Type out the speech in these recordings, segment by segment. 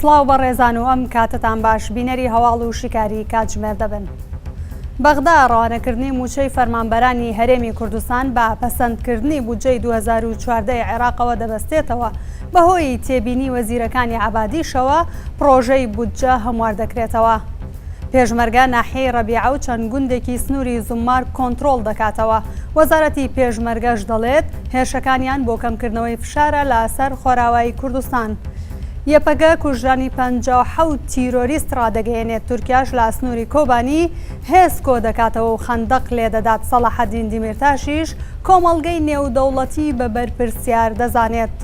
سڵاو بەڕێزان و ئەم کاتەتان باش بینەری هەواڵ و شیکاری کاتژمێر دەبن. بەغدا ڕەوانەکردنی مووچەی فەرمانبەرانی هەرێمی کوردستان بە پەسەندکردنی بودجەی 2014 ی عێراقەوە دەبەستێتەوە، بەهۆی تێبینی وەزیرەکانی عەبادیشەوە پڕۆژەی بودجە هەموار دەکرێتەوە. پێشمەرگە ناحیەی ڕەبیعە و چەند گوندێکی سنووری زوممار کۆنترۆڵ دەکاتەوە، وەزارەتی پێشمەرگەش دەڵێت، هێرشەکانیان بۆ کەمکردنەوەی فشارە لە سەر خۆراوای کوردستان. یەپەگە کوژرانی 57 تیرۆریست ڕادەگەیەنێت، تورکیاش لە سنووری کۆبانی هێز کۆدەکاتەوە و خەندەق لێدەدات، سەڵاحەدین دیمیرتاشیش کۆمەڵگەی نێودەوڵەتی بە بەرپرسیار دەزانێت.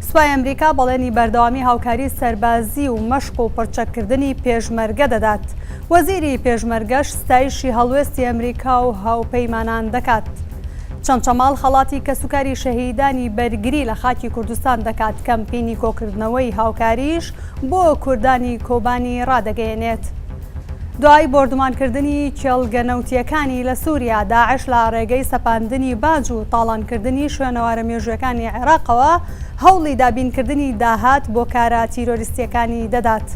سوپای ئەمریکا بەڵێنی بەردەوامی هاوکاری سەربازی و مەشق و پڕچەککردنی پێشمەرگە دەدات. وەزیری پێشمەرگەش ستایشی هەڵوێستی ئەمریکا و هاوپەیمانان دەکات. چەمچەماڵ خەڵاتی کەسوکاری شەهیدانی بەرگری لە خاکی کوردستان دەکات، کەمپینی کۆکردنەوەی هاوکاریش بۆ کوردانی کۆبانی ڕادەگەیەنێت. دوای بۆردومانکردنی کێڵگە نەوتییەکانی لە سووریا، داعش لە ڕێگەی سەپاندنی باج و تاڵانکردنی شوێنەوارە مێژوویەکانی عێراقەوە هەوڵی دابینکردنی داهات بۆ کارە تیرۆریستییەکانی دەدات.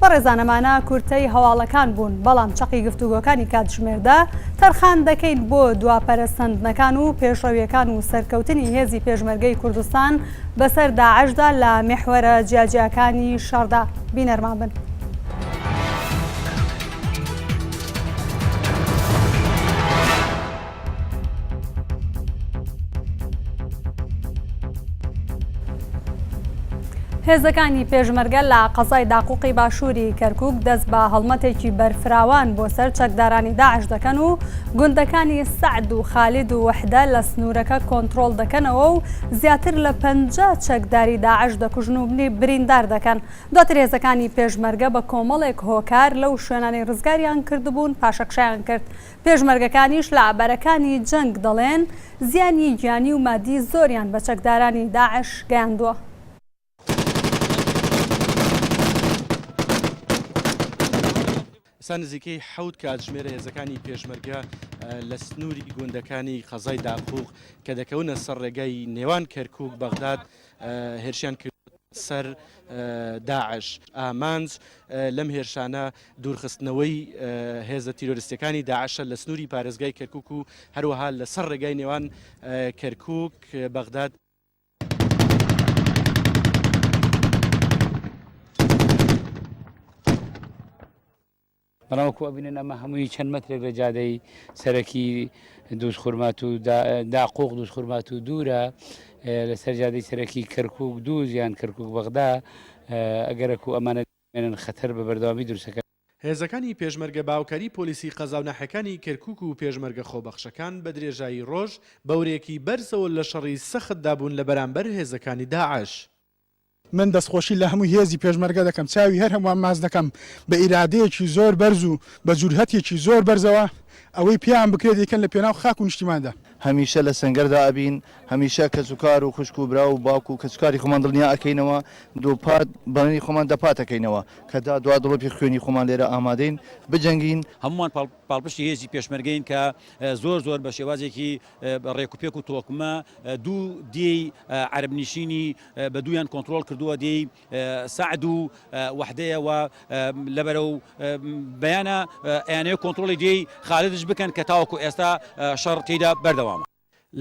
بەڕێزان ئەمانە کورتەی هەواڵەکان بوون، بەڵام چەقی گفتوگۆکانی کاتژمێردا تەرخان دەکەین بۆ دوا پەرەسەندنەکان و پێشڕەوییەکان و سەرکەوتنی هێزی پێشمەرگەی کوردستان بەسەر داعشدا لە میحوەرە جیاجیاکانی شەڕدا. بینەرمان بن. هێزەکانی پێشمەرگە لە قەزای داقوقی باشووری کەرکک دەست بە هەڵمەتێکی بەرفراوان بۆ سەر چەکدارانی داعش دەکەن و گوندەکانی سەعد و خالید و وەحدە لە سنوورەکە کۆنترۆڵ دەکەنەوە و زیاتر لە 50 چەکداری داعش دەکوژن و بریندار دەکەن. دواتر هێزەکانی پێشمەرگە بە کۆمەڵێک هۆکار لەو شوێنانەی ڕزگاریان کردبوون پاشەکشەیان کرد. پێشمەرگەکانیش لە بەرەکانی جەنگ دەڵێن، زیانی گیانی و مادی زۆریان بە چەکدارانی داعش گەیاندووە. ئێستا نزیکەی حەوت کاتژمێرە هێزەکانی پێشمەرگە لە سنووری گوندەکانی قەزای داقوق کە دەکەونە سەر ڕێگای نێوان کەرکوک بەغداد هێرشیان کرد سەر داعش. ئامانج لەم هێرشانە دوورخستنەوەی هێزە تیرۆریستیەکانی داعشە لە سنووری پارێزگای کەرکوک و هەروەها لەسەر ڕێگای نێوان کەرکوک بەغداد. بەڵام وەکو ئەبینن ئەمە هەمووی چەند مەترێک لە جادەی سەرەکی دووزخورماتوو داقوق دووزخورماتوو دوورە لەسەر جادەی سەرەکی کەرکوک دووز یان کەرکوک بەغدا ئەگەرەکو ئەمانە بمێنن خەتەر بە بەردەوامی دروستەکەن. هێزەکانی پێشمەرگە بە هاوکاری پۆلیسی قەزا و ناحیەکانی کەرکوک و پێشمەرگە خۆبەخشەکان بە درێژایی ڕۆژ بە ورەیەکی بەرزەوە لە شەڕی سەختدا بوون لە بەرامبەر هێزەکانی داعش. من دەستخۆشی لە هەموو هێزی پێشمەرگە دەکەم، چاوی هەر هەمووان ماچ دەکەم، بە ئیرادەیەکی زۆر بەرز و بە جورهەتێکی زۆر بەرزەوە ئەوەی پێیان بکرێت دەیکەن لە پێناو خاک و نیشتیماندا. هەمیشە لە سەنگەردا ئەبین، هەمیشە کەسوکار و خوشک و برا و باوک و کەسوکاری خۆمان دڵنیا ئەکەینەوە، دووپات بەڵێنی خۆمان دەپات ئەکەینەوە کە تا دوا دڵۆپی خوێنی خۆمان لێرە ئامادەین بجەنگین. هەموومان پاڵپشتی هێزی پێشمەرگەین کە زۆر زۆر بە شێوازێکی ڕێکوپێک و تۆکمە دوو دێی عەرەبنشینی بە دوویان کۆنترۆڵ کردووە دێی سەعد و وەحدەیە و لە بەرەو بەیانە ئەیانەوێت کۆنترۆڵی دێی خالدش بکەن کە تاوەکو ئێستا شەڕ تێیدا بەردەوامە.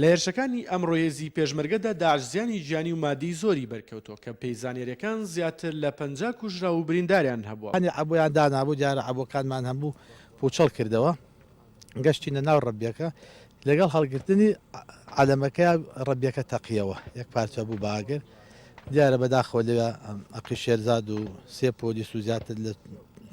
لە هێرشەکانی ئەمڕۆ هێزی پێشمەرگەدا داعش زیانی گیانی و مادیی زۆری بەرکەوتووە کە بەپێی زانیارییەکان زیاتر لە 50 کوژراو و برینداریان هەبووە. هەنێ عەبۆیان دانابوو، دیارە عەبۆکانمان هەموو پووچەڵ کردەوە. گەشتینە ناو ڕەبیەکە، لەگەڵ هەڵگرتنی عەلەمەکەیا ڕەبیەکە تەقیەوە، یەک پارچە بوو بە ئاگر. دیارە بەداخەوە لەوێ ئەقی شێرزاد و سێ پۆلیس و زیاتر لە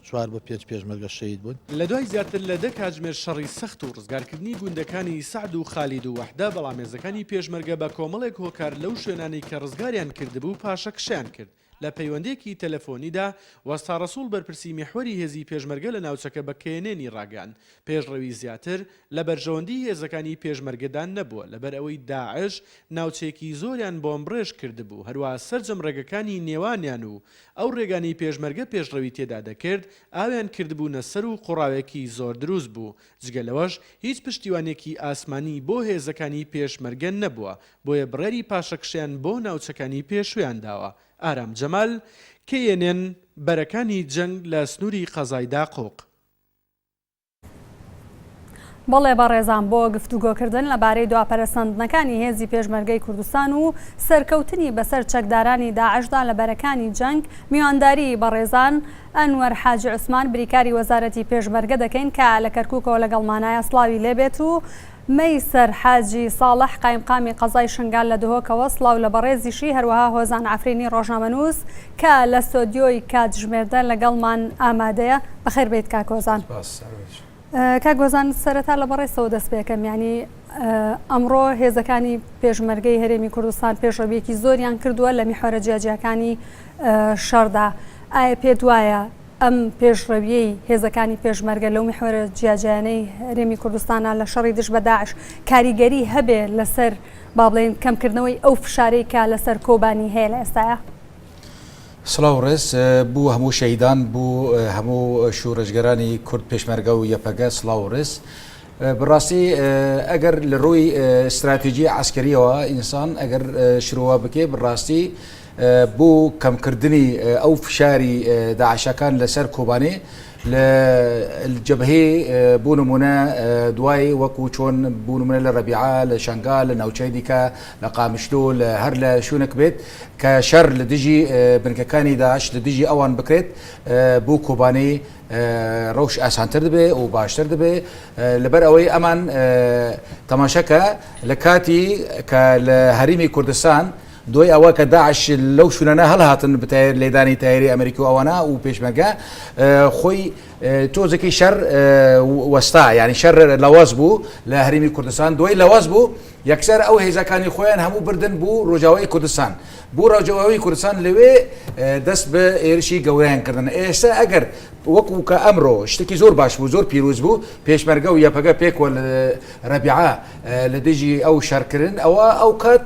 چوار بۆ پێنج پێشمەرگە شەهید بوون. لە دوای زیاتر لە دە کاتژمێر شەڕی سەخت و ڕزگارکردنی گوندەکانی سەعد و خالید و وەحدە، بەڵام هێزەکانی پێشمەرگە بە کۆمەڵێک هۆکار لەو شوێنانەی کە ڕزگاریان کردبوو پاشەکشەیان کرد. لە پەیوەندییەکی تەلەفۆنیدا، وەستا ڕەسوڵ بەرپرسی میحوەری هێزی پێشمەرگە لە ناوچەکە بە کەیەنێنی ڕاگەیاند، پێشڕەوی زیاتر لە بەرژەوەندی هێزەکانی پێشمەرگەدا نەبووە، لەبەرئەوەی داعش ناوچەیەکی زۆریان بۆمبڕێژ کردبوو، هەروەها سەرجەم ڕێگەکانی نێوانیان و ئەو ڕێگانەی پێشمەرگە پێشڕەوی تێدا دەکرد ئاویان کردبوونە سەر و قوڕاوێکی زۆر دروست بوو، جگە لەوەش هیچ پشتیوانیەکی ئاسمانی بۆ هێزەکانی پێشمەرگە نەبووە، بۆیە بڕیاری پاشەکشەیان بۆ ناوچەکانی پێشوویان داوە. ئارام جەمال، کەی ئێن ئێن، بەرەکانی جەنگ لە سنووری قەزای داقوق. بەڵێ بەڕێزان بۆ گفتوگۆکردن لەبارەی دوا پەرەسەندنەکانی هێزی پێشمەرگەی کوردستان و سەرکەوتنی بەسەر چەکدارانی داعشدا لە بەرەکانی جەنگ میوانداری بەڕێزان ئەنوەر حاجی عوسمان بریکاری وەزارەتی پێشمەرگە دەکەین کە لە کەرکوکەوە لەگەڵمانایە سڵاوی لێبێت و مەیسەر حاجی ساڵح قایمقامی قەزای شنگال لە دهۆکەوە سڵاو لە بەڕێزیشی هەروەها هۆزان عەفرینی ڕۆژنامەنووس کە لە ستۆدیۆی کاتژمێردە لەگەڵمان ئامادەیە بەخێر بێیت کاک هۆزان. کاک هۆزان سەرەتا لە بەڕێزتەوە دەست پێکەم یانی ئەمڕۆ هێزەکانی پێشمەرگەی هەرێمی کوردستان پێشڕەویەکی زۆریان کردووە لە میحوەرە جیاجیاکانی شەڕدا ئایا پێت وایە ئەم پێشڕەویەی هێزەکانی پێشمەرگە لەو میحوەرە جیاجیانەی هەرێمی کوردستانە لە شەڕی دژ بە داعش کاریگەری هەبێ لەسەر با بڵێین کەمکردنەوەی ئەو فشارەی کە لەسەر کۆبانی هەیە لە ئێستایا؟ سڵاو و ڕێز بو هەموو شەهیدان بو هەموو شورەشگەرانی کورد پێشمەرگە و یەپەگە سڵاو و ڕێز بەڕاستی ئەگەر لە ڕووی استراتیژی عسکەریەوە ئینسان ئەگەر شرۆوە بکێ بەڕاستی بۆ کەمکردنی ئەو فشاری داعشەکان لەسەر کۆبانێ لە جەبهەی بۆ نمونە دوای وەکو چۆن بۆ نمونە لە ڕەبیعە لە شەنگال لە ناوچەی دیکە لە قامشلۆ لە هەر لە شوونێک بێت کە شەر لە دژی بنکەکانی داعش لە دژی ئەوان بکرێت بۆ کۆبانی ڕەوش ئاسانتر دەبێ و باشتر دەبێ لەبەر ئەوەی ئەمان تەماشەکە لە کاتی کە لە هەرێمی کوردستان دوای ئەوە کە داعش لەو شوێنانە هەڵهاتن بە لێدانی تایری ئەمریکی و ئەوانە و پێشمەرگە خۆی تۆزێکی شەر وەستا یعنی شەر لاواز بوو لە هەرێمی کوردستان دوای لاواز بوو یەکسەر ئەو هێزەکانی خۆیان هەموو بردن بوو ڕۆژاوای کوردستان بوو ڕۆژاوای کوردستان لەوێ دەست بە ئێرشی گەورەیان کردن ئێستا ئەگەر وەکو کە ئەمڕۆ شتێکی زۆر باش بوو زۆر پیرۆز بوو پێشمەرگە و یەپەگە پێکوە لە رەبیعە لە دژی ئەو شەڕکردن ئەوە ئەو کات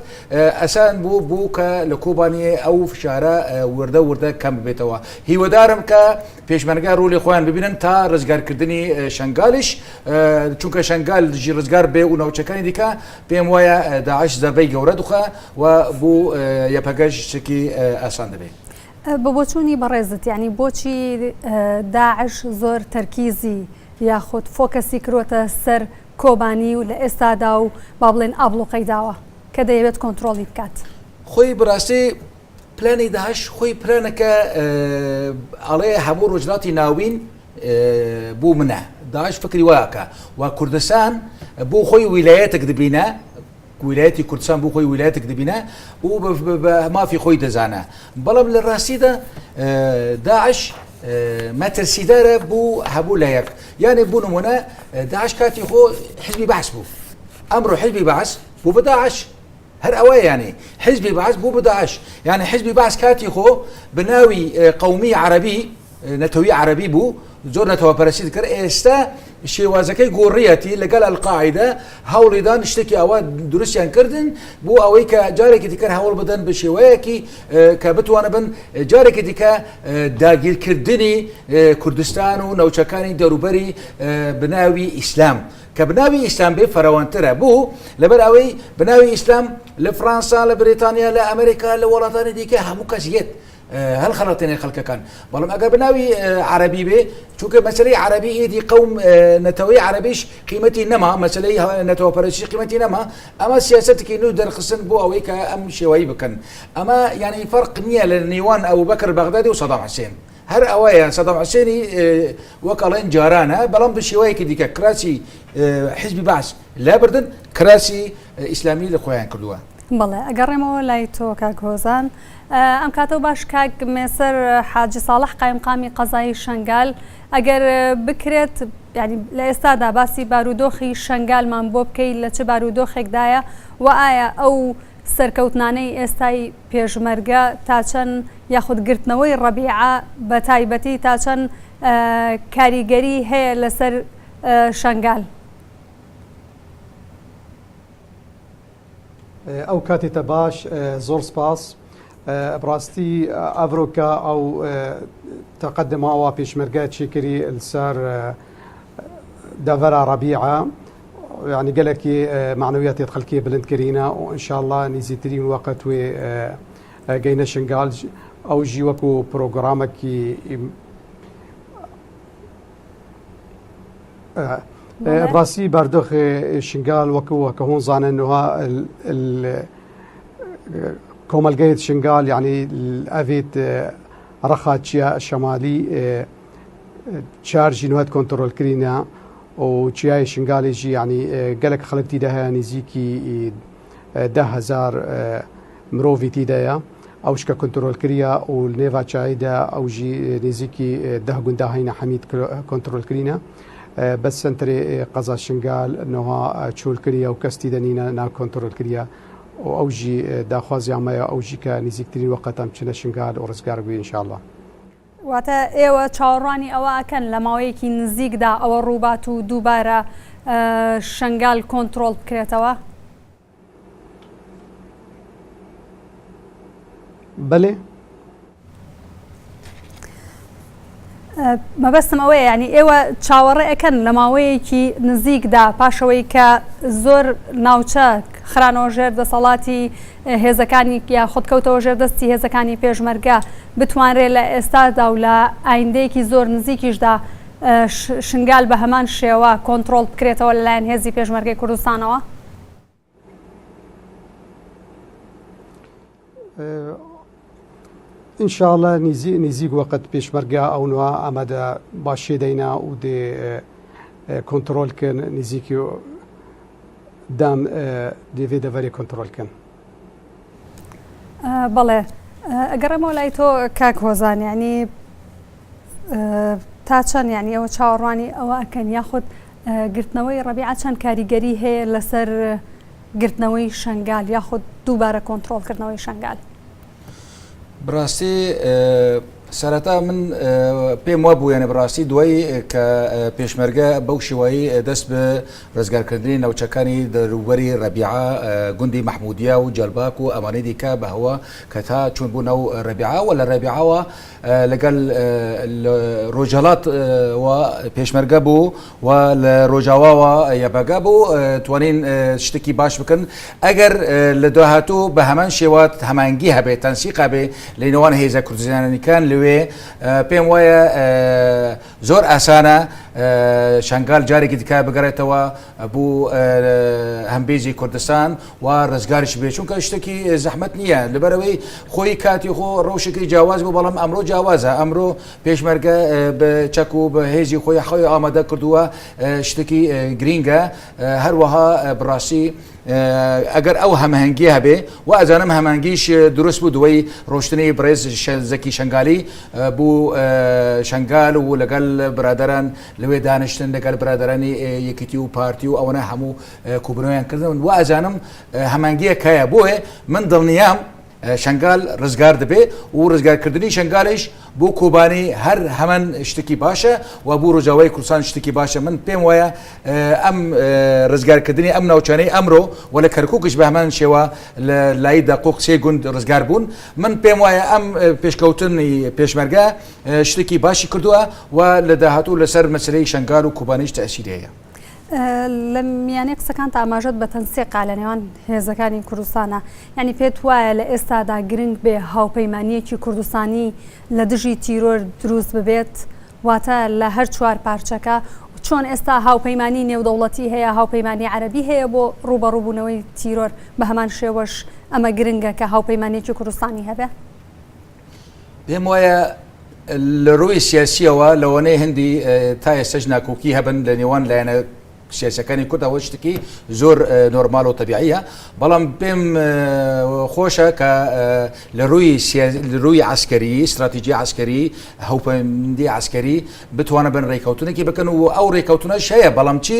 ئەسان بوو بوو کە لە کۆبانی ئەو فشارە وردە وردە کەم ببێتەوە هیوەدارم کە پێشمەرگە ڕۆلی خۆیان ببینن تا ڕزگارکردنی شنگالیش چونکە شنگال دژی ڕزگار بێ و ناوچەکانی دیکە پێم وایە داعش زەربەی گەورە دخە و بۆ یەپەگەش شتێکی ئاسان دەبێت. بە بۆچوونی بەڕێزت یانی بۆچی داعش زۆر تەرکیزی یاخود فۆکەسی کروەتە سەر کۆبانی و لە ئێستادا و با بڵێن ئابڵوقەی داوە کە دەیەوێت کۆنترۆڵی بکات؟ خۆی بەڕاستی پلانی داعش خۆی پلانەکە ئەڵێ هەموو ڕۆژهەڵاتی ناوین بۆ منە داعش فکری واکە و کوردستان بۆ خۆی ویلایەتێک دەبینە ویلایەتی کوردستان بۆ خۆی ویلایەتێک دەبینە و بە مافی خۆی دەزانە بەڵام لە ڕاستیدا داعش مەترسیدارە بۆ هەبوو لە یەک یانێ بوو نمونە داعش کاتی خۆ حزبی بەعس بوو ئەمڕۆ حزبی بەعس بوو بە داعش هەر ئەوە یانێ حزبی بەعس بوو بە داعش یانە حزبی بەعس کاتی خۆ بەناوی قومی عەربی نەتەوی عەرەبی بوو زۆر نەتەوەپەرستی دەکرد ئێستا شێوازەکەی گۆڕیەتی لەگەڵ ئەلقاعیدە هەوڵیدان شتێکی ئەوە دروستیان کردن بۆ ئەوەی کە جارێکی دیکە هەوڵ بدەن بە شێوەیەکی کە بتوانە بن جارێکی دیکە داگیرکردنی کوردستان و ناوچەکانی دەوروبەری بناوی ئیسلام کە بناوی ئیسلام بێ فراوانترە بوو لەبەر ئەوەی بناوی ئیسلام لە فڕانسا لە بریتانیا لە ئەمریکا لە وڵاتانی دیکە هەموو کەس یەت هەڵخەڵەتێنێ خەڵکەکان بەڵام ئەگەر بەناوی عەربی بێ چونکە مەسلەی عەربی ئیدی قەوم نەتەوەی عەربیش قیمەتی نەما مەسلەی نەتەوە پەرستی قیمەتی نەما ئەمە سیاسەتێکی نوێ دەرخستن بۆ ئەوەی کە ئەم شێوەیی بکەن ئەمە یعنی فەرق نییە لە نێوان ئەبوبەکر بەغدادی و سەدام حسێن هەر ئەوەیە سەدام حسێنی وەک ئەڵێن جارانە بەڵام بە شێوەیەکی دیکە کراسی حیزبی بەعس لابردن کراسی ئیسلامی لە خۆیان کردووە. بەڵێ ئەگەڕێمەوە لای تۆ کاک هۆزان. ئەم کاتەو باش کاک مێسەر حاجی ساڵح قایمقامی قەزای شەنگال ئەگەر بکرێت یانی لە ئێستادا باسی بارودۆخی شەنگالمان بۆ بکەی لە چ بارودۆخێکدایە و ئایا ئەو سەرکەوتنانەی ئێستای پێشمەرگە تا چەند یاخود گرتنەوەی ڕەبیعە بە تایبەتی تا چەند کاریگەری هەیە لەسەر شەنگال؟ ئەو کاتێتە باش زۆر سپاس بڕاستی ئەڤرۆکە ئەو تەقدماوە پێشمەرگە چێکری لەسەر دەڤەرا ڕەبیعە یعنی گەلێکی معنویاتێت خەلکی بلند کرینە و ئینشاءاللە نزیترین وەقت وێ گەینە شنگال. ئەو ژی وەکو پرۆگرامەکی ڕاستی باردۆخێ شنگال وەکو وەکە هۆن زانن نوها کۆمەلگەیت شنگال یعنی ئەڤێت ڕەخا چیا شەمالی چار ژینوهت کۆنتترۆل کرینە و چیای شنگالێژی یعنی گەلک خەڵک تیدا هەیە نزیکی 10هزار مرۆڤی تیدایە ئەو شکە کۆنتترۆل کریە و نێڤا چایدا ئەو ژی نزیکی ده گوندا هەینە حەمید کۆنتترۆل کرینە بەس سنتەرێ قەزا شنگال نوها چۆل کریە و کەس تیدە نینە نا کۆنتترۆل کریە و ئەو ژی داخوازیان مەیە ئەو ژی کە نزیکترین وەقت ئەم چنە شنگال و ڕزگار بووی ان شاء اللە. واتە ئێوە چاوەڕوانی ئەوە ئەکەن لە ماوەیەکی نزیکدا ئەوە ڕووبات و دووبارە شنگال کۆنتڕۆڵ بکرێتەوە؟ بەلێ. مەبەستم ئەوەیە یانی ئێوە چاوەڕێ ئەکەن لە ماوەیەکی نزیکدا پاشەوەی کە زۆر ناوچە خرانەوە ژێر دەسەڵاتی هێزەکانی یا خود کەوتەوە ژێر دەستی هێزەکانی پێشمەرگە بتوانرێت لە ئێستادا و لە ئایندەیەکی زۆر نزیکیشدا شنگال بە هەمان شێوە کۆنتڕۆڵ بکرێتەوە لەلایەن هێزی پێشمەرگەی کوردستانەوە؟ ئینشاءاللە نزیک وەقت پێشمەرگە ئەو نوە ئامادە باشێ دەینا و دێ کۆنتترۆل کەن نزیکی دام دێ دەڤەرێ کۆنتترۆل کەن. بەڵێ ئەگەڕێمەوە لای تۆ کاک هۆزان یعنی تا چەند یعنی ئەوە چاوەڕوانی ئەوە ئەکەن یاخود گرتنەوەی ڕەبیعە چەند کاریگەری هەیە لەسەر گرتنەوەی شەنگال یاخود دووبارە کۆنترۆڵکردنەوەی شەنگال؟ بڕاستی سەرەتا من پێم وا بوو یانە بڕاستی دوای کە پێشمەرگە بەو شێوایی دەست بە ڕزگارکردنی ناوچەکانی دەروبەری ڕەبیعە گوندی مەحمودیە و جەلباک و ئەمانەی دیکە بە هەوا کە تا چوون بوو ناو ڕەبیعە و لە ڕەبیعەوە لەگەل ڕۆژهەڵات و پێشمەرگە بوو و لە ڕۆژاواوە یەپەگە بوو توانین شتێکی باش بکەن ئەگەر لە داهاتوو بە هەمان شێوات هەمانگی هەبێت تەنسیق هەبێ لە نێوان هێزە کوردستانەکان لەوێ پێم وایە زۆر ئاسانە شنگال جارێکی دیکە بگەڕێتەوە بۆ هەمبێزی کوردستان و ڕزگاریش بێ چونکە شتێکی زەحمەت نییە لەبەرەوەی خۆی کاتی خۆ ڕەوشێکی جیاواز بوو بەڵام ئەمڕۆ جیاوازە ئەمڕۆ پێشمەرگە بە چەک و بە هێزی خۆی خۆی ئامادە کردووە شتێکی گرینگە هەروەها بڕاستی ئەگەر ئەو هەمەهەنگی هەبێ و ئەزانم هەمانگیش دروست بوو دوای ڕۆشتنی بڕێز زەکی شنگالی بوو شنگال و لەگەڵ برادران لەوێ دانیشتن لەگەل برادەرانی یەکیتی و پارتی و ئەوەنە هەموو کوبنەوەیان کردن و ئەزانم هەمانگیەک هەیە بۆیە من دڵنیام شنگال ڕزگار دەبێ و ڕزگارکردنی شنگالیش بۆ کۆبانی هەر هەمان شتێکی باشە و بۆ ڕۆژاوای کوردستان شتێکی باشە من پێم وایە ئەم ڕزگارکردنی ئەم ناوچانەی ئەمرۆ و لە کەرکووکش بە هەمان شێوە لە لای دەقۆق سێ گوند ڕزگار بوون من پێم وایە ئەم پێشکەوتنی پێشمەرگە شتێکی باشی کردووە و لە داهاتوو لەسەر مەسەلەی شەنگال و کوبانیش تەئسیری هەیە. لە میانەی قسەکانتا ئاماژەت بە تەنسیقە لە نێوان هێزەکانی کوردستانە، یانی پێت وایە لە ئێستادا گرنگ بێ هاوپەیمانییەکی کوردستانی لە دژی تیرۆر دروست ببێت؟ واتە لە هەر چوار پارچەکە چۆن ئێستا هاوپەیمانی نێودەوڵەتی هەیە، هاوپەیمانی عەرەبی هەیە بۆ ڕووبەڕووبوونەوەی تیرۆر، بە هەمان شێوەش ئەمە گرنگە کە هاوپەیمانییەکی کوردستانی هەبێ؟ پێم وایە لە ڕووی سیاسیەوە لەوانەیە هەندی تا ئێستاش ناکۆکی هەبن لە نێوان لایەنە سیاسەکانی کورد ئەوە شتێکی زۆر نۆرمال و تەبیعیە بەڵام پێم خۆشە کە لە ڕووی لە ڕووی عسکەری استراتیژی عسکەری هەوپەندی عسکەری بتوانە بن ڕێککەوتنێکی بکەن و ئەو ڕێککەوتنەش هەیە بەڵام چی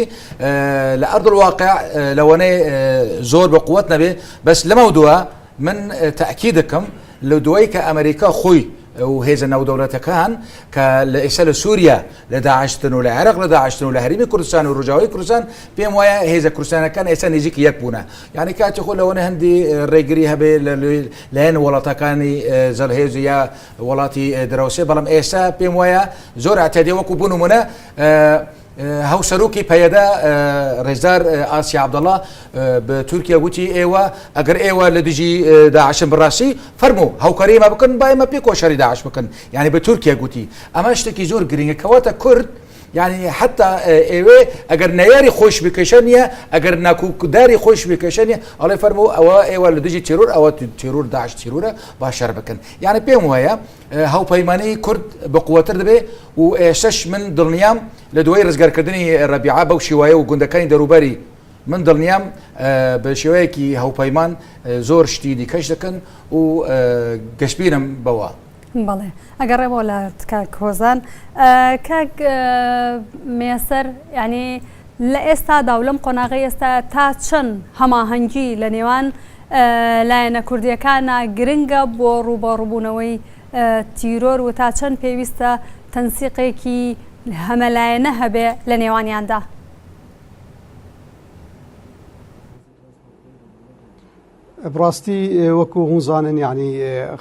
لە ئەرض الواقع لەوانەیە زۆر بە قوت نەبێ بەس لەمە دووە من تەئکید دەکەم لە دوای کە ئەمریکا خۆی و هێزە ناودەوڵەتەکان کە لە ئێستا لە سووریا لە داعشتن و لە عێراق لە داعشتن و لە هەرێمی کوردستان و ڕۆژاوای کوردستان پێم وایە هێزە کوردستانەکان ئێستا نزیکی یەک بوونە یعنی کاتی خۆ لەوەنە هەندی ڕێگری هەبێ لە لایەن وڵاتەکانی زەلهێز یا وڵاتی دراوسێ بەڵام ئێستا پێم وایە زۆر ئەتەدێ وەکو بوون نمونە. هاوسەرۆکی پەیەدە ڕێزدار ئاسیا عەبدەڵا بە تورکیا گوتی ئێوە ئەگەر ئێوە لە دژی داعشن بەڕاستی فەرموو هاوکاری ئێمە بکەن با ئێمە پێکەوە شەڕی داعش بکەن یعنی بە تورکیا گوتی ئەمە شتێکی زۆر گرنگە کەواتە کورد یعنی حتا ئێوێ ئەگەر نەیاری خۆش بکێشە نییە ئەگەر ناکوکداری خۆش بکێشە نیە ئەڵێ فەرموو ئەوە ئێوە لە دژی تێرۆر ئەوە تێرۆر داعش تیرۆرە با شەر بکەن یعنی پێم وایە هاوپەیمانیی کورد بەقوەتر دەبێ و ئێستەش من دڵنیام لە دوای ڕزگارکردنی ڕەبیعە بەو شێوایە و گوندەکانی دەوروبەری من دڵنیام بە شێوەیەکی هاوپەیمان زۆر شتی دیکەش دەکەن و گەشبینم بەوە. بەڵێ ئەگەڕێمەوە لات کاک هۆزان. کاک مێسەر یانی لە ئێستادا و لەم قۆناغەی ئێستا تا چەند هەماهەنگی لە نێوان لایەنە کوردییەکانە گرنگە بۆ ڕووبەڕووبوونەوەی تیرۆر و تا چەند پێویستە تەنسیقێکی هەمەلایەنە هەبێ لە نێوانیاندا؟ بڕاستی وەکو هون زانن یعنی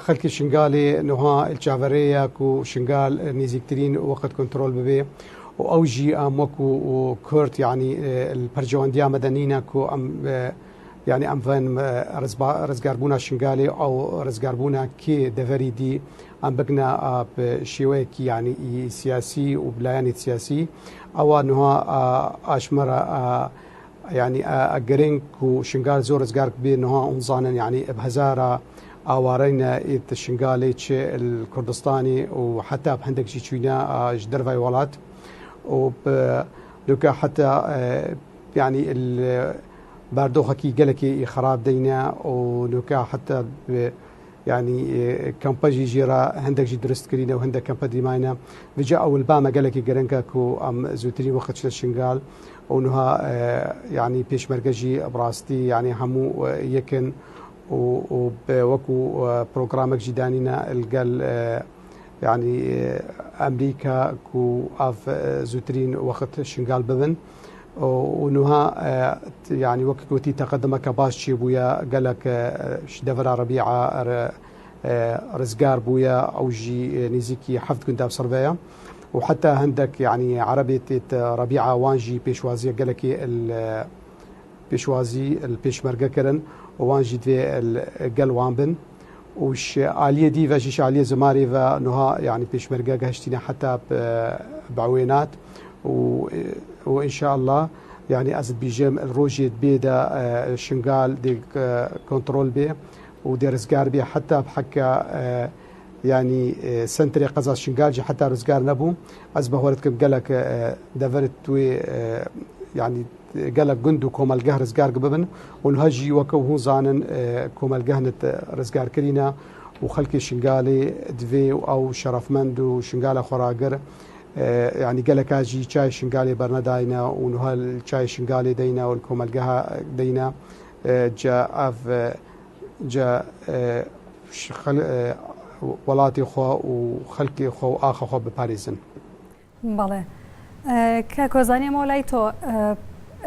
خەلکی شنگالێ نوها الچاڤەرێیە کو شنگال نیزیکترین وەقت کۆنترۆل ببێ و ئەو ژی ئەم وەکو کورد یعنی پەرجەوەندیا مەدەنینە کو ئەم یعنی ئەم ڤەن ڕزگاربوونا شنگالێ ئەو ڕزگاربوونا کێ دەڤەری دی ئەم بگنە شێوەیەکی یعنی سیاسی و بلایەنی سیاسی ئەوە نوها ئاشمەرە یعنی گرنگ و شنگال زۆر ڕزگار بێ نوها ئەم زانن یعنی بهەزارە ئاوارەینە ئیت شنگالێ چ کوردستانی و حتا هەندێک جی چوینە ژ دەرڤای وڵات و دوکە حتا یعنی باردۆخەکی گەلەکی خراپ دەینە و نوکە حتا یعنی کەمپەژی ژێرا هەندێک ژی درست کرینە و هەندێک کەمپە دیماینە بجا ئەول بامە گەلێکی گرنگە کو ئەم زووترین وەخت لە شنگال و نها یعنی پێشمەرگەژی بڕاستی یعنی هەموو یەکن و وەکو پرۆگرامێک ژی دانینە الگەل یعنی ئەمریکا کو ئاف زووترین وەخت شنگال ببن. و نها یعنی وەک گوتی تەقدمەکە باش چی بووە گەلک دەڤرا ڕەبیعە ڕزگار بووە ئەو ژی نزیکی هەفت گوندا سڕڤەیە و حتا هەندێک یعنی عەرەبێت ڕەبیعە وانژی پێشوازیە گەلکی پێشوازی پێشمەرگە کردن وانژی دوێ گەل وان بن وش عالیە دی ڤەژیش عالیە زماری ڤە نوها یعنی پێشمەرگە گەهشتینە حتا بعوێنات و و ان شاء الله یعنی ئەز بیژم ڕۆژێت بێدە شنگال دێ کۆنتڕۆل بێ و دێ ڕزگار بێ حتا بحەکە یعنی سنتری قەزا شنگال جی حتا ڕزگار نەبوو ئەز بەهۆرت کم گەلک دەڤەرت توێ یعنی گەلەک گوند و کۆمەلگەه رزگار ببن و نها ژی وەکە و هون زانن کۆمەلگەهنت رزگارکرینە و خەلکی شنگالێ دوێ و ئەو شەرەفمەند و شنگالە خۆراگر یعنی گەلەکا ژی چای شنگالێ بەرنەداینە و نها چای شنگالێ دەینە و کۆمەلگەه دەینە جا ئەف جا وڵاتی خۆ و خەلکی خۆ و ئاخە خۆ بپارێزن. بەڵێ کاک هۆزان ئێمەوە لای تۆ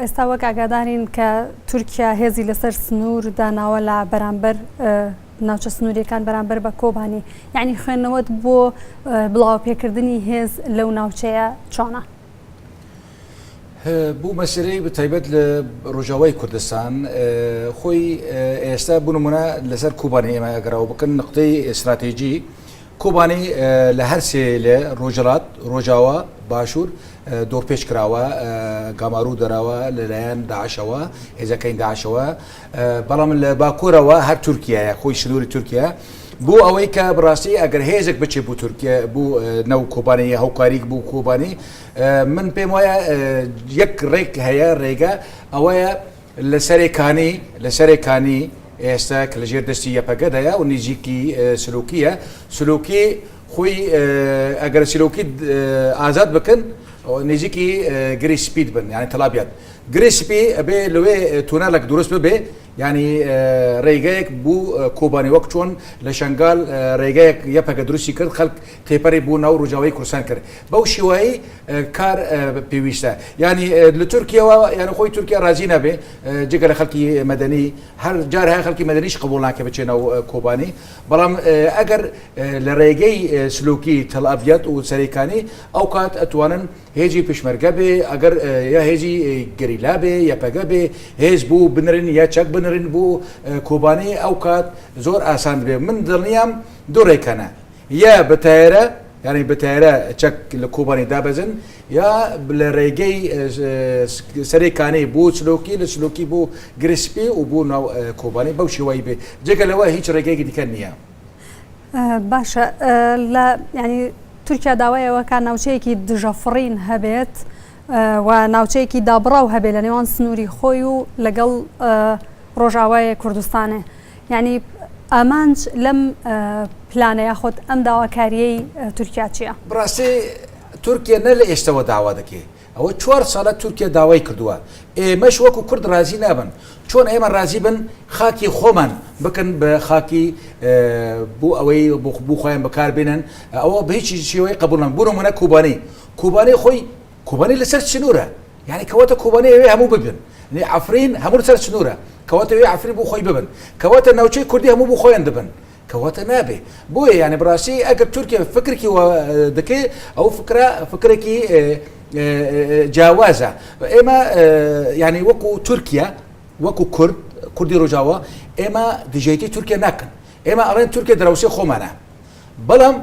ئێستا وەک ئاگادارین کە تورکیا هێزی لەسەر سنوور داناوە لە بەرامبەر ناوچە سنووریەکان بەرامبەر بە کۆبانی یعنی خوێندنەوەت بۆ بڵاو پێکردنی هێز لەو ناوچەیە چۆنە؟ بوو مەسەلەی بە تایبەت لە ڕۆژاوای کوردستان خۆی ئێستا بوو نمونە لەسەر کوبانی ئێمە ئەگەرەوە بکەن نقطەی استراتێژی کۆبانی لە هەر سێ لە ڕۆژهەڵات، ڕۆژاوا، باشوور دۆرپێچ کراوە، گامارو دراوە لەلایەن داعشەوە، هێزەکانی داعشەوە، بەڵام لە باکوورەوە هەر تورکیایە، خۆی سنووری تورکیا بۆ ئەوەی کە بڕاستی ئەگەر هێزێک بچێت بۆ تورکیا بۆ ناو کۆبانی یا هاوکاریک بۆ کۆبانی من پێم وایە یەک ڕێک هەیە ڕێگە ئەوەیە لە سەرێ کانی لە سەرێ کانی ئێستا کە لە ژێر دەستی یەپەگەدایە و نزیکی سلوکیە سلوکی خۆی ئەگەر سلوکی ئازاد بکەن نزیکی گری سپید بن یعنی تەلابیات گری سپی ئەبێ لەوێ تونەلێک دروست ببێ یعنی ڕێگەیەک بوو کۆبانی وەک چۆن لە شنگال ڕێگەیەک یەپەگە دروستی کرد خەڵک تێپەری بوو ناو ڕۆژاوای کوردستان کرد بەو شێوایی کار پێویستە یعنی لە تورکیەوە یعنی خۆی تورکیا ڕازی نابێ جگە لە خەڵکی مەدەنی هەر جار هەیە خەڵکی مەدەنیش قبوڵ ناکە بچێ ناو کۆبانی بەڵام ئەگەر لە ڕێگەی سلوکی تەل ئەبیەت و سەرێکانی ئەو کات ئەتوانن هێزی پشمەرگە بێ ئەگەر یا هێزی گەریلا بێ یەپەگە بێ هێز بوو بنرن یا چەک بنرن بۆ کۆبانی ئەو کات زۆر ئاسان دەبێ من دڵنیام دوو ڕێکەنە یا بە تایرە یعنی بە تایرە چەک لە کۆبانی دابەزن یا لە ڕێگەی سەرێ کانەی بۆ سلۆکی لە سلۆکی بۆ گرسپی و بۆ ناو کۆبانی بەو شێوەی بێ جگە لەوە هیچ ڕێگەیەکی دیکە نییە. باشە لە ینی تورکیا داوای ئەوە کا ناوچەیەکی دژە فڕین هەبێت و ناوچەیەکی دابڕاو هەبێت لە نێوان سنووری خۆی و لەگەڵ ڕۆژاوای کوردستانێ یعنی ئامانج لەم پلانە یاخود ئەم داواکاریەی تورکیا چییە؟ بڕاستی تورکیا نە لە ئێستەوە داوا دەکێ ئەوە چوار ساڵە تورکیا داوای کردووە ئێمەش وەکو کورد ڕازی نابن چۆن ئێمە ڕازی بن خاکی خۆمان بکەن بە خاکی بۆ ئەوەی بۆ خۆیان بەکار بێنن ئەوە بە هیچ شێوەی قبوڵ نەم بۆ نمونە کوبانی کوبانی خۆی کوبانی لەسەر سنوورە یعنی کەواتە کوبانی ئەوێ هەموو ببن یعنی عەفرین هەموو لەسەر سنوورە کەواتە ئەوێ عەفرین بۆ خۆی ببن کەواتە ناوچەی کوردی هەموو بۆ خۆیان دەبن کەواتە نابێ بۆیە یعنی بڕاستی ئەگەر تورکیا فکرێکی وا دەکەی ئەو فکرە فکرێکی جیاوازە ئێمە یعنی وەکو تورکیا وەکو کورد کوردی ڕۆژاوا ئێمە دژایەتی تورکیا ناکەن ئێمە ئەڵێن تورکیا دراوسێ خۆمانە بەڵام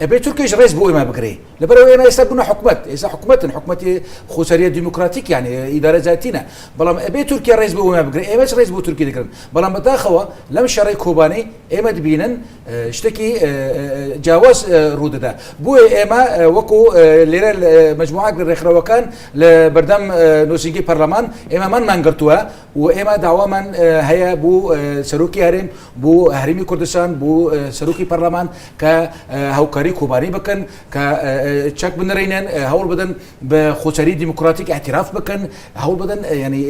ئەبێ تورکیش ڕێز بۆ ئێمە بگرێ لەبەرەوە ئێمە ئێستا بوونە حکومەت ئێستا حکومەتن حکومەتی خۆسەریە دیموکراتیک یان ئیدارە زاتینە بەڵام ئەبێ تورکیا ڕێز بۆ ئێمە بگرێ ئێمەش ڕێز بۆ تورکی دەگرن بەڵام بەداخەوە لەم شەڕی کۆبانی ئێمە دەبینن شتێکی جیاواز ڕوودەدا بۆیە ئێمە وەکو لێرە مجموعات لە ڕێکخراوەکان لە بەردەم نووسینگەی پەرلەمان ئێمە مانمان گرتووە و ئێمە داوامان هەیە بۆ سەرۆکی هەرێم بۆ هەرێمی کوردستان بۆ سەرۆکی پەرلەمان کە هاوکاری کۆبانی بکەن کە چەک بنرینن هەوڵ بدەن بە خۆسەری دیموکراتیک اعتراف بکەن هەوڵ بدەن ینی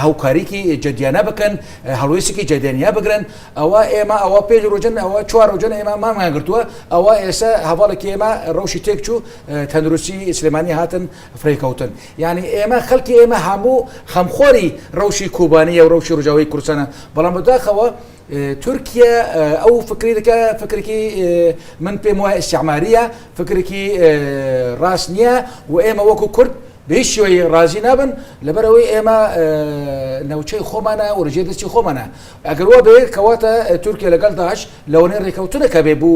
هاوکاریکی جدیانە بکەن هەڵوێستێکی جدیانە بگرن ئەوە ئێمە ئەوە پێنج ڕۆژن ئەوە چوار ڕۆژن ئێمە مانمان گرتووە ئەوە ئێستا هەواڵێکی ئێمە ڕەوشی تێک چوو تەندروستی سلێمانی هاتن فرێکەوتن یعنی ئێمە خەڵکی ئێمە هەموو خەمخۆری ڕەوشی کوبانیە و ڕەوشی ڕژاوی کوردستانە بەڵام بەداخەوە تورکیا ئەو فکری دەکە فکرێکی من پێم وایە ئیسیعماریە فکرێکی ڕاست نییە و ئێمە وەکو کورد بە هیچ شێوەیەک ڕازی نابن لەبەرئەوەی ئێمە ناوچەی خۆمانە و لەژێر دەستی خۆمانە ئەگەر وا بێ کەواتە تورکیا لەگەڵ داعش لەوانەیە ڕێکەوتنەکە بێ بۆ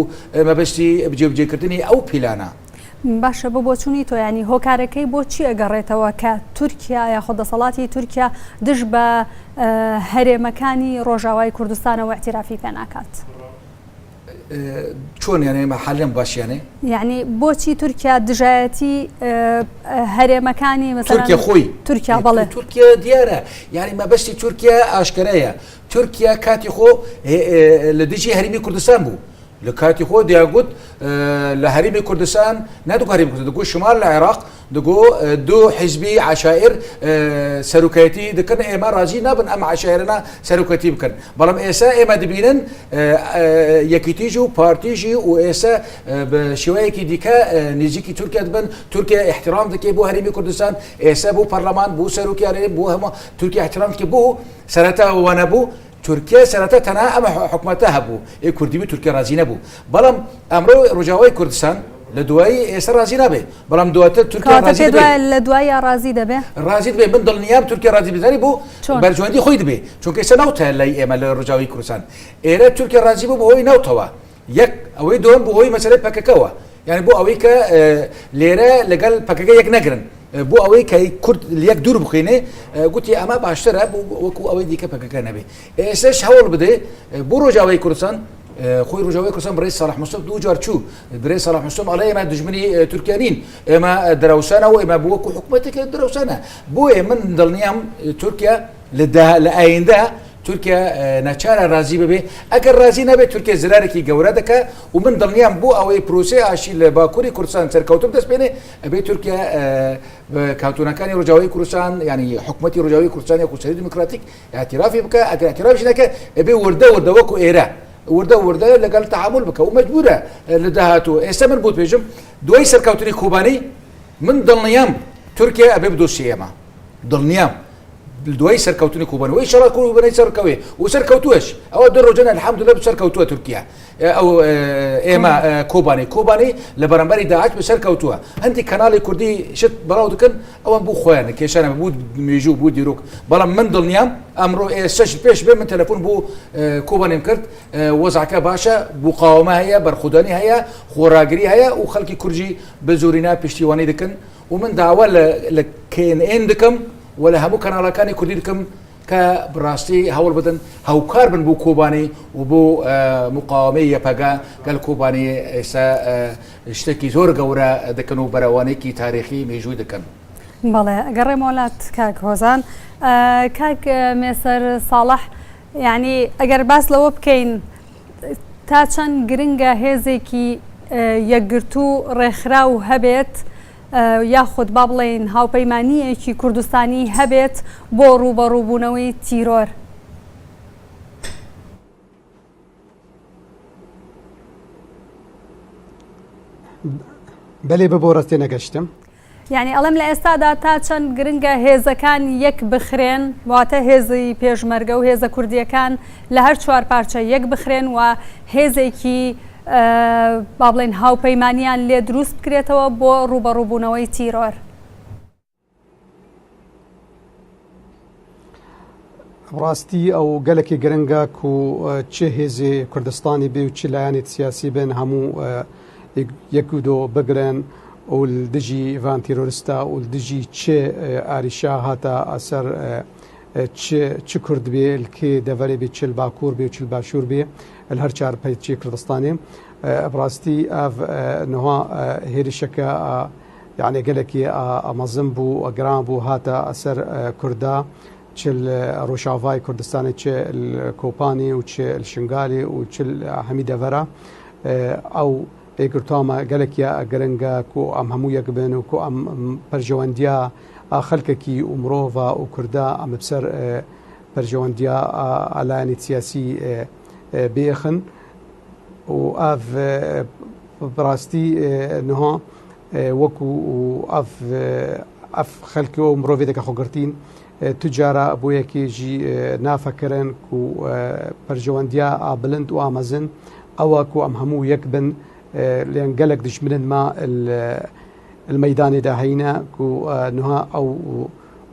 مەبەستی جێبەجێکردنی ئەو پیلانە. باشە بۆ بۆچوونی تۆ یانی هۆکارەکەی بۆ چی ئەگەڕێتەوە کە تورکیا یاخود دەسەڵاتی تورکیا دژ بە هەرێمەکانی ڕۆژاوای کوردستانەوە ئیعتیرافی پێ ناکات؟ چۆن یانێ مە حالیم باش یانێ؟ یعنی بۆچی تورکیا دژایەتی هەرێمەکانی مەسەلەن تورکیا خۆی تورکیا بەڵێ تورکیا دیارە یعنی مەبەستی تورکیا ئاشکرایە تورکیا کاتی خۆ لە دژی هەرمی کوردستان بوو لە کاتی خۆ دیاگوت لە هەرمی کوردستان نەدوگو هەرمی کوردستان دەگو شمال لە عێراق دەگو دوو حیزبی عەشائیر سەرۆکایەتی دەکەن ئێمە ڕازی نابن ئەم عەشائیرانە سەرۆکەتی بکەن بەڵام ئێستا ئێمە دەبینن یەکیتیژ و پارتیژی و ئێستا بە شێوەیەکی دیکە نزیکی تورکیا دەبن تورکیا احترام دەکەی بۆ هەرێمی کوردستان ئێستا بۆ پەرلەمان بۆ سەرۆکی هەرێم بۆ هەموو تورکیا احترام دەکەی بۆ سەرەتا وانە بوو تورکیا سەرەتا تەنها ئەمە حکومەتە هەبوو ئێ کوردی بوو تورکیا ڕازی نەبوو بەڵام ئەمڕۆ ڕۆژاوای کوردستان لە دوایی ئێستا ڕازی نابێ بەڵام دواتر تورکیا ڕازی دەبێ لە دواییا ڕازی دەبێ ڕازی دەبێ من دڵنیام تورکیا ڕازی بزانی بۆ بەرژەوەندی خۆی دەبێ چونکە ئێستا نەوتە لای ئێمە لە ڕۆژاوای کوردستان ئێرە تورکیا ڕازی بوو بەهۆی نەوتەوە یەک ئەوەی دووەم بەهۆی مەسەلەی پەکەکەوە یعنی بۆ ئەوەی کە لێرە لەگەڵ پەکەکە یەک نەگرن بۆ ئەوەی کە کورد لەک دوور بخینێ گوتی ئەمە باشترە وەکو ئەوەی دیکە پەکەکە نەبێ ئێستش هەوڵ بدێ بۆ ڕۆژاوای کوردستان خۆی ڕۆژاوای کوردستان بڕێ ساڵح مسلم دوو جار چوو برێ ساڵح مسلم ئەڵێ ئێمە دژمنی تورکیا نین ئێمە دراوسانە و ئێمە بووەکو حکوومەتێکە دراوسانە بۆیە من دڵنیام تورکیا لە ئایندە تورکیا ناچارە رازی ببێ، ئەگەر رازی نەبێ تورکیا زرارێکی گەورە دەکا و من دڵنیام بۆ ئەوەی پرۆسەی ئاشتی لە باکوری کوردستان سەرکەوتن بدەست بێنێ ئەبێ تورکیا بە کانتۆنەکانی رۆژاوای کوردستان یانی حکومەتی رۆژاوای کوردستان یا خۆسەری دیموکراتیک ئیعترافی بکا ئەگەر ئیعترافیش نەکا ئەبێ وردە وردە وەکو ئێرە وردە وردە لەگەڵ تەعامول بکا و مەجبورە لە داهاتوو ئێستا من بۆت بێژم دوای سەرکەوتنی کوبانی من دڵنیام تورکیا ئەبێ بدۆستی ئێمە دڵنیام. دوای سەرکەوتنی کۆبانی و ئینشاڵڵا کۆبانی سەرکەوێ و سەرکەوتووەش ئەوە دو ڕۆژەنە الحمدلله سەرکەوتووە تورکیا ئەو ئێمە کۆبانی کۆبانی لە بەرامبەری داعش بە سەرکەوتووە هەندی کەناڵی کوردی شت بەڵاو دەکەن ئەوان بوو خۆیان کێشانە بوو مێژوو بوو دیرۆک بەڵام من دڵنیام ئەمڕۆ ئێستاش پێش بێ من تەلەفۆن بوو کۆبانیم کرد وەزعەکە باشە مقاومە هەیە بەرخودانی هەیە خۆراگری هەیە و خەڵکی کوردی بە زۆرینا پشتیوانی دەکەن و من داوا لە KNN دەکەم و لە هەموو کەناڵەکانی کوردی دەکەم کە بڕاستی هەوڵ بدەن هاوکار بن بۆ کۆبانی و بۆ مقاومەی یەپەگە گەل کۆبانی ئێستا شتێکی زۆر گەورە دەکەن و بەرەوانێکی تاریخی مێژووی دەکەن. بەڵێ گەڕێمەوە لات کاک هۆزان. کاک مێسەر ساڵح یانی ئەگەر باس لەوە بکەین تا چەند گرنگە هێزێکی یەکگرتوو ڕێکخراو هەبێت یاخود با بڵێین هاوپەیمانییەکی کوردستانی هەبێت بۆ ڕووبەڕووبوونەوەی تیرۆر؟ بەلێ ببۆرە تێنەگەشتم. یانی ئەڵێم لە ئێستادا تا چەند گرنگە هێزەکان یەک بخرێن واتە هێزی پێشمەرگە و هێزە کوردییەکان لە هەر چوارپارچە یەک بخرێن و هێزێکی با بڵێین هاوپەیمانیان لێ دروست بکرێتەوە بۆ ڕووبەڕووبوونەوەی تیرۆر. ڕاستی ئەو گەلێکی گرنگە و چ هێزی کوردستانی بێ و چ لایەنی سیاسی بن هەموو یەک و دۆ بگرن و دژی ڤان تیرۆرستا و دژی چ ئاریشا هاتە ئەسەر چ کورد بێ کێ دەڤەرێ بێ چل باکوور بێ و چل باشوور بێ هەر چار پەیچی کوردستانی بڕاستی ئەv نها هێرشەکە یەعنی گەلەکی مەزن بوو و گران بوو هاتە سەر کوردا چ ڕۆژاڤای کوردستانی چ کۆپانی و چ شنگالی و چ هەمی دەڤەرە ئەو پێگرتوامە گەلەکی گرنگە کو ئەم هەموو یەک بن و کو ئەم پەرژەوەندیا خەلکەکی و مرۆڤە و کوردا ئەم بسەر پەرژەوەندیا لایەنی سیاسی بێخن و ئەڤ بڕاستی نها وەکو ئەڤ ئەف خەلکی و مرۆڤی دەکە خۆگرتین تجارە بۆ یەکێژی نافەکرن و پەرژەوەندیا بلند و ئامەزن ئەوە کو ئەم هەموو یەک بن لێن گەلک دژمنن ما المەدانێدا هەینە و نها ئەو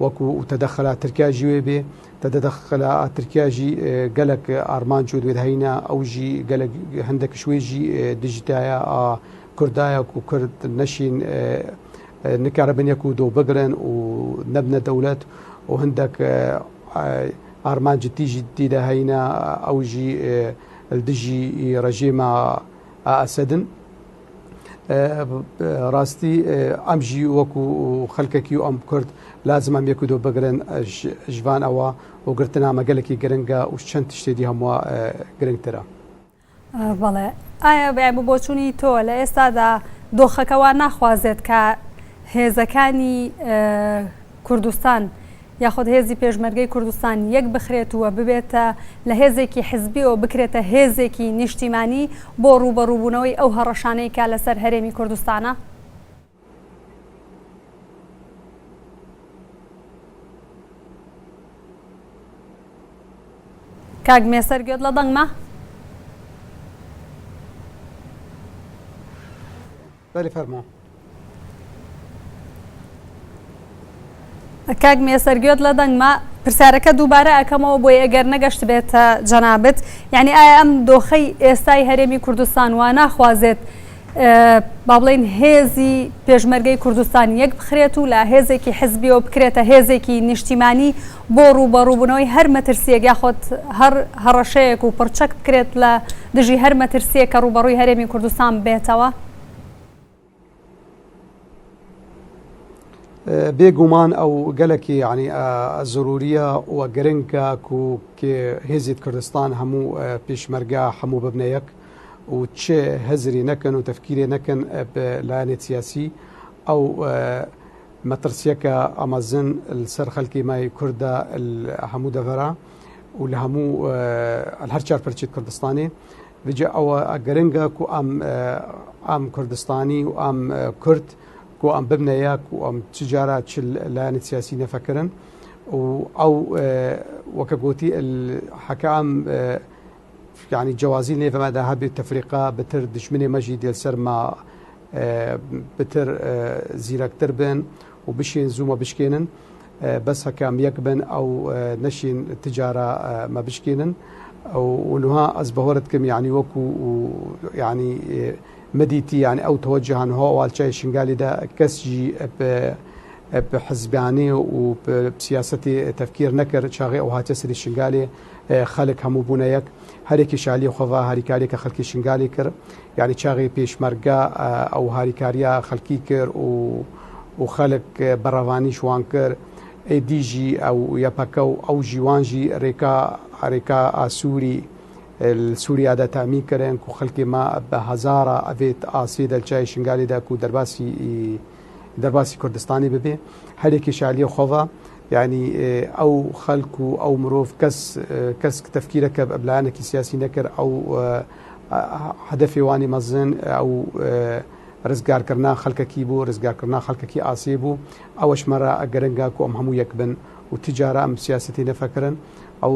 وەکو تەدەخلا ترکیا ژی وێ بێ تەدەخلا ترکیا ژی گەلک ئارمانج و دوێت هەینە ئەو ژی گەلک هەندێک شوێ ژی دژتایە کوردایە و کورد نەشین نکاربن یەک و دۆ بگرن و نەبنە دەولەت و هەندێک ئارمانج تیژی تیدا هەینە ئەو ژی دژی ڕژێمە ئەسەدن. ڕاستی ئەم ژی وەکو خەلکەکی و ئەم کورد لازم ئەم یەک و دۆ بگرن ژوان ئەوە و گرتنامە گەلێکی گرنگە و چەند تشتێ دی هەمووە گرنگترە. بەڵێ ئایا بە بۆچوونی تۆ لە ئێستادا دۆخەکە وا ناخوازێت کە هێزەکانی کوردستان یاخود هێزی پێشمەرگەی کوردستان یەک بخرێت و ببێتە لە هێزێکی حزبیەوە بکرێتە هێزێکی نیشتیمانی بۆ ڕووبەڕووبوونەوەی ئەو هەڕەشانەی کە لەسەر هەرێمی کوردستانە؟ کاک مێسەر گوێت لە دەنگمە؟ بەلی فەرموو. کاک مێسەر گوێت لە دەنگمە پرسیارەکە دووبارە ئەکەمەوە بۆی ئەگەر نەگەشت بێتە جەنابت یعنی ئایا ئەم دۆخەی ئێستای هەرێمی کوردستان وا ناخوازێت با بڵێین هێزی پێشمەرگەی کوردستان یەک بخرێت و لە هێزێکی حزبیەوە بکرێتە هێزێکی نیشتیمانی بۆ ڕووبەڕووبوونەوەی هەر مەترسیەک یاخود هەر هەڕەشەیەک و پڕچەک بکرێت لە دژی هەر مەترسیەک کە ڕووبەڕووی هەرێمی کوردستان بێتەوە؟ بێ گومان ئەو گەلەکی یعنی زروریە و گرنگە و هێزیت کوردستان هەموو پێشمەرگە هەموو ببنە یەک و چ هزری نەکەن و تەفکیرێ نەکەن بە لایەنێ سیاسی ئەو مەترسیەکە ئەمەزن لەسەر خەلکی مای کوردە هەموو دەڤەرا و لە هەموو هەر چار پرچیت کوردستانی بجە ئەوە گرنگە کو ئەم ئەم کوردستانی و ئەم کورد کو ئەم ببنە یەک و ئەم چ جارا چ لایەنی سیاسی نەفەکرن. و ئەو وەکە گۆتی حەکە ئەم یعنی جوازی نێڤەمەدا هەبێت تەفریقا بتر دژمنێ مەژی دێل سەر ما بتر زیرەکتر بن و بشین زوومە بشکێنن بەس هەکام یەک بن ئەو نەشین تجارە مە بشکێنن و نها ئەز بەهۆرت کەم یعنی وەکو یعنی مدیتی یعنی ئەو تەوەجهان هۆ والچای شنگالیدا کەس جی بە حزبانێ و سیاسەتی تەفکیر نەکرد چاغی ئەو هاتە سری شنگالێ خەلک هەموو بوونە یەک هەرێکی شالی خۆڤا هاریکاریەکە خەلکی شنگالی کرد یعنی چاغی پێشمەرگە ئەو هاریکاریە خەلکی کرد و و خەلک بەڕەوانی شوان کرد ئێ دیژی ئەو یەپەکە و ئەو ژیوانژی رێکا رێکا ئاسووری سووریادا تامین کردن کو خەلکی ما بە هەزارە ئەڤێت ئاسی دەلچای شنگالیدا کو دەرباسی دەرباسی کوردستانی ببێ هەرێکی شالیە خۆڤا یعنی ئەو خەلک و ئەو مرۆڤ کەس کەس تەفکیرەکە بەلایەنێکی سیاسی نەکرد ئەو هەدەفی وانی مەزن ئەو ڕزگارکردنا خەلکەکی بوو ڕزگارکردنا خەلکەکی ئاسێ بوو ئەوەش مەرا گرنگە کو ئەم هەموو یەک بن و تجارە ئەم سیاسەتی نەفەکرن ئەو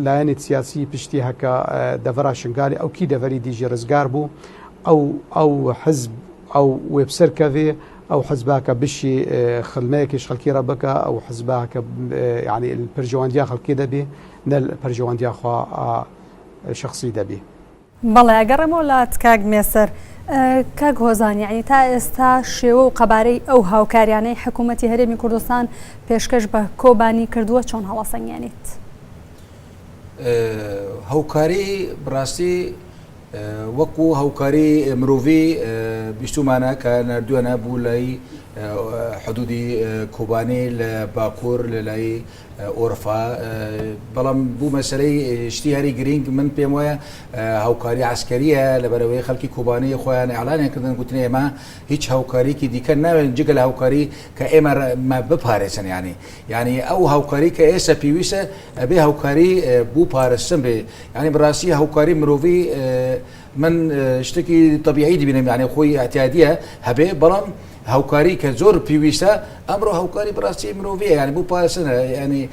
لایەنی سیاسی پشتی هەکە دەڤرا شنگالی ئەو کی دەڤەری دیژی ڕزگار بوو ئەو ئەو حزب ئەو وێبسەر کەڤێ ئەو حزباکە بشی خلمەیەکیش خەڵکی ڕە بکە ئەو حزباکە یعنی پرژەوەندیا خەڵکی دەبێ نە پرژەوەندیا خوا شخصی دەبێ. بەڵێ ئەگەڕێمەوە لات کاک مێسەر. کاک هۆزان یەعنی تا ئێستا شێوە و قەبارەی ئەو هاوکاریانەی حکوومەتی هەرێمی کوردستان پێشکەش بە کۆبانی کردووە چۆن هەڵەسەنگێنیت؟ هاوکاری بڕاستی وەکو هاوکاری مرۆڤی بیستومانە کە نردویانە بوو لای حدودی کۆبانی لە باکوور لە لای ئۆرفا بەڵام بوو مەسەلەی شتی هەری گرینگ من پێم وایە هاوکاری عسکەریە لەبەرەوەی خەڵکی کۆبانی خۆیان ئەعلانیان کردن گوتن ئێمە هیچ هاوکاریکی دیکە ناوێن جگە لە هاوکاری کە ئێمە بپارێزن ینی ینی ئەو هاوکاری کە ئێستا پێویستە ئەبێ هاوکاری بوو پارستن بێ ینی بەڕاستی هاوکاری مرۆڤی من شتێکی تەبیعی دەبینم یعنی خۆی ئەعتیادیە هەبێ بەڵام هاوکاری کە زۆر پێویستە ئەمڕۆ هاوکاری بەڕاستی مرۆڤیە یعنی بۆ پارستنە یعنی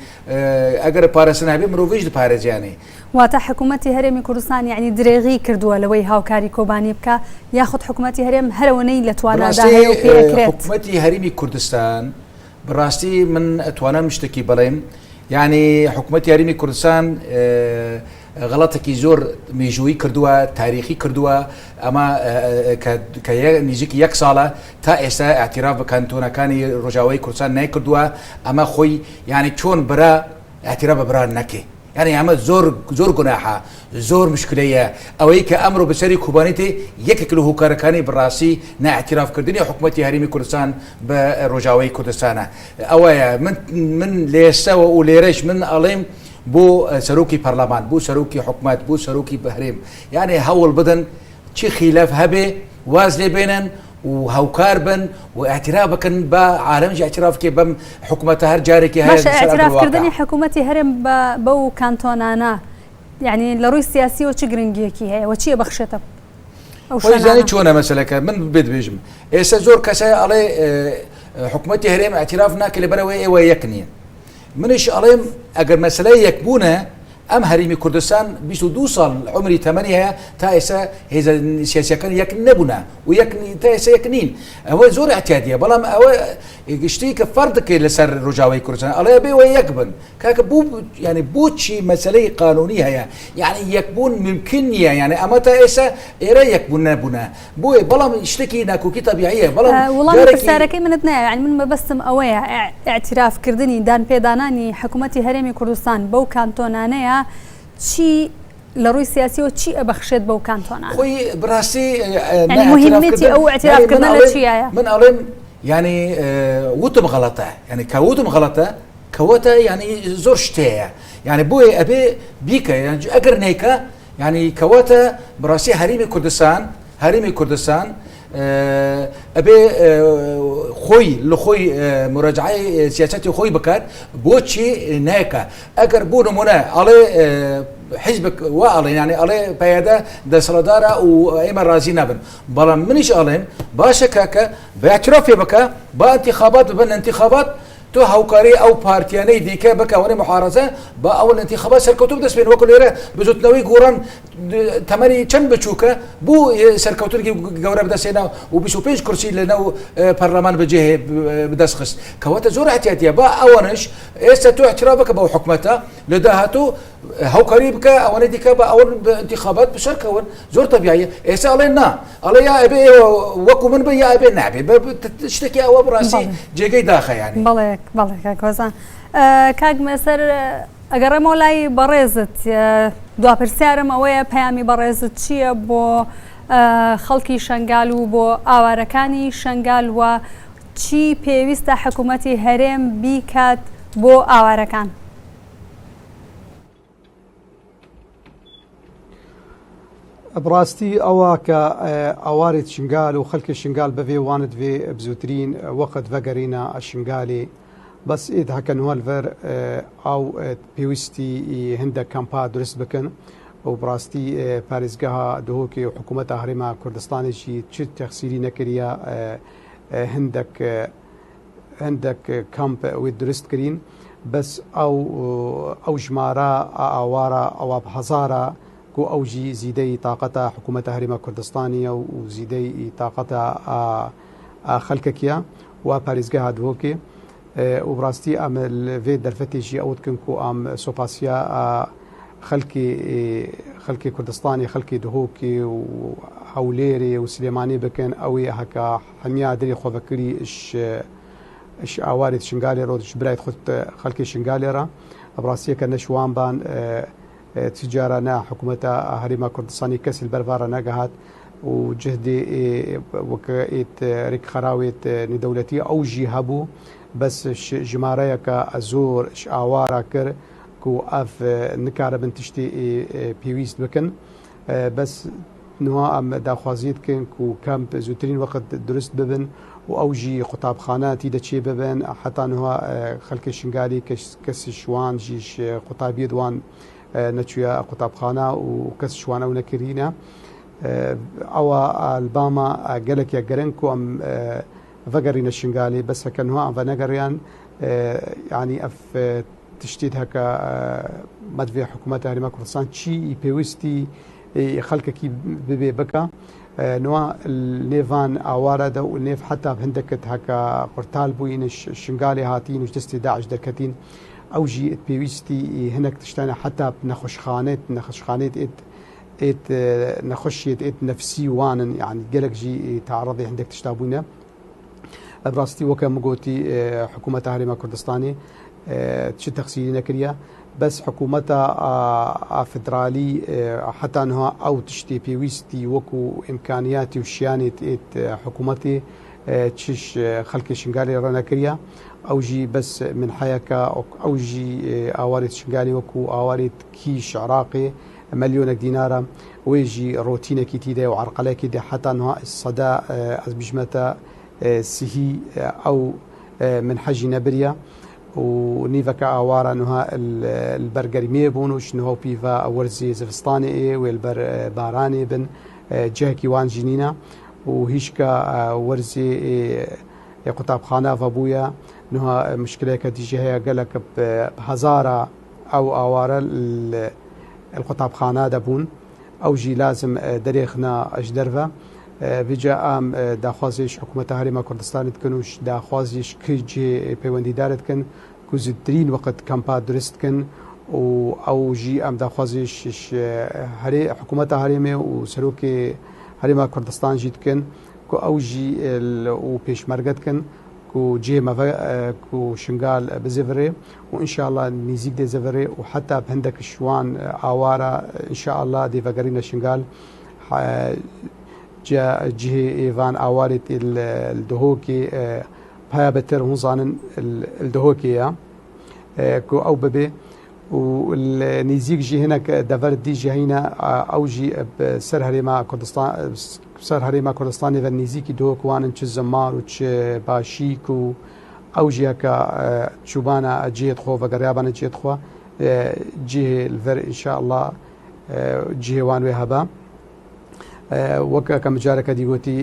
ئەگەر پارستن هەبێ مرۆڤیش دەپارێزیانی. واتە حکوومەتی هەرێمی کوردستان یعنی درێغی کردووە لەوەی هاوکاری کۆبانی بکا یاخود حکوومەتی هەرێم هەرەوەنەی لە توانادا هەیە و پێ ئەکرێت؟ حکوومەتی هەرێمی کوردستان بەڕاستی من ئەتوانم شتێکی بڵێم یعنی حکوومەتی هەرێمی کوردستان غەڵەتێکی زۆر مێژوویی کردووە، تاریخی کردووە، ئەمە کە نزیکی یەک ساڵە تا ئێستا ئیعتیراف بە کانتۆنەکانی ڕۆژاوای کوردستان نەیکردووە، ئەمە خۆی یانی چۆن برا ئیعتیراف بە برا نەکەی یانی ئەمە زۆر زۆر گوناحە زۆر مشکلەیە ئەوەی کە ئەمڕۆ بەسەری کوبانی تێ یەکێک لە هۆکارەکانی بەڕاستی نائیعتیرافکردنی حکوومەتی هەرێمی کوردستان بە ڕۆژاوای کوردستانە ئەوەیە من من لێسەوە و لێرەش من ئەڵێم بۆ سەرۆکی پەرلەمان بۆ سەرۆکی حکومەت بۆ سەرۆکی هەرێم یانێ هەوڵ بدەن چی خیلاف هەبێ واز لێ بێنن و هاوکار بن و اعتراف بکەن بە عالەمش اعتراف کێ بەم حکومەتە هەر جارێکی هەیە باشە اعترافکردنی حکوومەتی هەرێم بە بەو کانتۆنانە یعنی لە ڕووی سیاسیەوە چ گرنگیەکی هەیە و چیە بەخشێتە ئەو خۆی زانی شوێنانە؟ چۆنە مەسەلەکە من بێت بێژم ئێستا زۆر کەسە ئەڵێ حکومەتی هەرێم اعتراف ناکە لەبەرەوەی ئێوە یەک نییە منیش ئەڵێم ئەگەر مەسەلەی یەکبوونە ئەم هەریمی کوردستان 22 ساڵ عمری تەمەنی هەیە تا ئێستا هێزە سیاسیەکان یەک نەبوونە و یەک تا ئێستا یەک نین ئەوە زۆر اعتیادیە بەڵام ئەوە گشتی کە فەرد دەکەیت لەسەر ڕۆژاوای کوردستان ئەڵێ بێ وە یەک بن کاکە بوو یعنی بۆچی مەسەلەی قانونی هەیە یعنی یەکبوون ممکن نییە یعنی ئەمە تا ئێستا ئێرە یەکبوون نەبوونە بۆیە بەڵام شتێکی ناکۆکی تەبیعیە بەڵام وڵامی پرسیارەکەی منت نایە یعنی من مەبەستم ئەوەیە ئیعتیراف کردنی دان پێدانانی حکوومەتی هەرێمی کوردستان بەو کانتۆنانەیە چی لە ڕووی سیاسیەوە چی ئەبەخشێت بەو کانتۆنانە خۆی بڕاستی یعنی مهمەتی ئەو ئیعتیراف کردنە لە چیایە من ئەڵێم یعنی وتم غەڵەتە یعنی کە وتم غەڵەتە کەوەتە یعنی زۆر شتەیە یعنی بۆیە ئەبێ بیکە یعنی ئەگەر نیکە یانی کەواتە بەڕاستی هەرێمی کوردستان هەرێمی کوردستان ئەبێ خۆی لە خۆی مراجعی سیاستی خۆی بکات بۆچی نایکە ئەگەر بۆ نمونە ئەڵێ حیزبک وا ئەڵێ یانی ئەڵێ پەیەدە دەسەڵاتدارە و ئێمە ڕازی نابن بەڵام منیش ئەڵێم باشە کاکە بە اعتراف پێ بکە با انتخابات ببن انتخابات. تۆ هاوکاری ئەو پارتیانەی دیکە بکە ئەوەنەی محارەزە با ئەوە لە ئینتیخابات سەرکەوتوو بدەست بێن وەکو لێرە بزوتنەوەی گۆڕان تەمەنی چەند بچووکە بوو سەرکەوتنێکی گەورە بدەستێنا و 25 کورسی لەناو پەرلەمان بەجێ بدەست خست کەواتە زۆر احتیاطیە با ئەوانش ئێستا تۆ اعتراف بکە بەو حکومەتە لە داهاتوو هاوکاری بکە ئەوانەی دیکە بە ئەوە انتخابات بسەرکەون زۆر تەبیایە ئێستا ئەڵێ نا ئەڵێ یا ئەبێ ئێوە وەکو من بن یا ئەبێ نابێ شتێکی ئەوە بڕاستی جێگەی داخە یانی. بەڵێ بەڵێ کاک هۆزان. کاک مێسەر ئەگەڕێمەوە لای بەڕێزت دوا پرسیارم ئەوەیە پەیامی بەڕێزت چییە بۆ خەڵکی شنگال و بۆ ئاوارەکانی شنگال و چی پێویستە حکوومەتی هەرێم بیکات بۆ ئاوارەکان؟ بڕاستی ئەوە کە ئاوارێت شنگال و خەلکی شنگال بەێ وانت vê بزووترین وەقت ڤەگەرینە شنگالێ بەس ئێد هەکە نوالڤەر ئاو پێویستی هندە کەمپا درست بکەن و بڕاستی پارێزگەها دهۆکێ و حکوومەتە هەرێما کوردستانێکی چ تەخسیری نەکریە هندێک هندێک کەمپ وێ درست کرین بەس ئەو ئەو ژمارە ئاوارە ئەوە هەزارە کو ئەو ژی زیدەی تاقەتە حکوومەتە هەرێمە کوردستانیە و زیدەی تاقەتە خەلکەکیە و پارێزگەها دهۆکێ و بڕاستی ئەم vê دەرفەتێژی ئەوە دکن کو ئەم سۆپاسیا خەلکی خەلکی کوردستانی خەلکی دهۆکێ و هەولێرێ و سلێمانی بکەن ئەوێ هەکا هەمیا دری خۆ ڤەکری ش ش ئاوارێت شنگالێ ڕۆ ش برایت خود خەلکی شنگالێ را بڕاستیەکە نەشوان بان چ جارا نە حکوومەتە هەرێما کوردستانی کەس لەبەر نەگەهات و جهدێ وەک ئێت ڕێکخراوێت نێودەولەتی ئەو ژی هەبوو بەس ژمارەیەکە زۆر ش ئاوارە کرد کو ئەف نکاربن تشتی پێویست بکەن بەس نها ئەم داخوازیە دکەن کو کەمپ زووترین وەخت درست ببن و ئەو ژی قوتابخانە تی دەچێ ببن حتا نها خەلکی شنگالی کەس شوان ژیش قوتابیە دوان نەچویە قوتابخانە و کەس شوان ئەو نەکردینە ئەوە ئەلباما گەلێک گرنگ کو ئەم ڤەگەڕینە شنگالی بەس هەکە نها ئەم ڤەنەگەڕیان یعنی ئەف تشتیت هەکە مەدڤێ حکوومەت هەرێمە کوردستان چی پێویستی خەلکەکی ببێ بکە نوا نێڤان ئاوارە دە و نێف حتا هەندێکت هەکە قورتال بووین شنگالی هاتین و دەستی داعش دەرکەتین ئەو ژی پێویستی هەنێک تشتانە حتا نەخۆشخانێت نەخۆشخانێت ئێت ئێت نەخۆشیێت ئێت نەفسی وانن یعنی گەلک ژی تعرضی هەندێک تشتا بووینە بڕاستی وەکە مگۆتی حکوومەتە هەرێمە کوردستانی چ تەخسیری نەکریە بەس حکوومەتە فدرالی حتا نها ئەو تشتی پێویستی وەکو ئیمکانیاتی و شیانێت ئێت حکوومەتی چش خەلکی شنگالی ڕە نەکریە ئەو ژی بەس من حەیەکە ئەو ژی ئاوارێت شنگالی وەکو ئاوارێت کیش عراقی ملیۆنێک دینارە وێژی ڕۆتینێکی تیدای و عرقەلێکی دێ حتا نها سەدا ئەز بژمەتە سیهی ئەو من حەژی نەبریە و نیڤەکە ئاوارە نها البەر گەرمیێ بوون و شنهۆ پیڤە وەرزی زستانێ ئێ وێ البەر بارانێ بن جهکی وان ژینینە و هیچکە وەرزی قوتابخانە ڤەبوویە نها مشکلەیەکە دیژە هەیە گەلەک هەزارە ئەو ئاوارە القوتابخانە دەبوون ئەو ژی لازم دەرێخنە ئەش دەرڤە ڤجا ئام داخوازیش حکوومەتە هەرێما کوردستانی دکەن و داخوازیش کجێ پەیوەندیدار دکەن کو زودترین وەقت کەمپا درست کەن و ئەو ژی ئەم داخوازیش هەرێ حکوومەتە هەرێمێ و سەرۆکێ هەرێما کوردستان ژی دکەن کو ئەو ژی و پێشمەرگە دکەن کو جێ مەڤە کو شنگال بزێڤرێ و ان شاء اللە نیزیک دێ زەڤرێ و حتا هەندێک شوان ئاوارە ان شاء اللە دێ ڤەگەرینە شنگال جهê êvan ئاوارێت دهۆکێ پایا بەتر هون زانن دهۆکێ یە کو ئەو ببێ و نزیک ژی هەنێک دەڤەر دی ژی هەینە ئەو ژی سەر هەرێما کوردستان سەر هەرێما کوردستانی ڤە نزیکی دهۆک وانن چ زمار و چ باشیک و ئەو ژیە کە چوبانە جێت خۆ ڤەگەڕیابانە جێت خۆ جێ لڤەر ان شاء الله جێ وان وێ هەبا وەک کە مجارەکە دیگوتی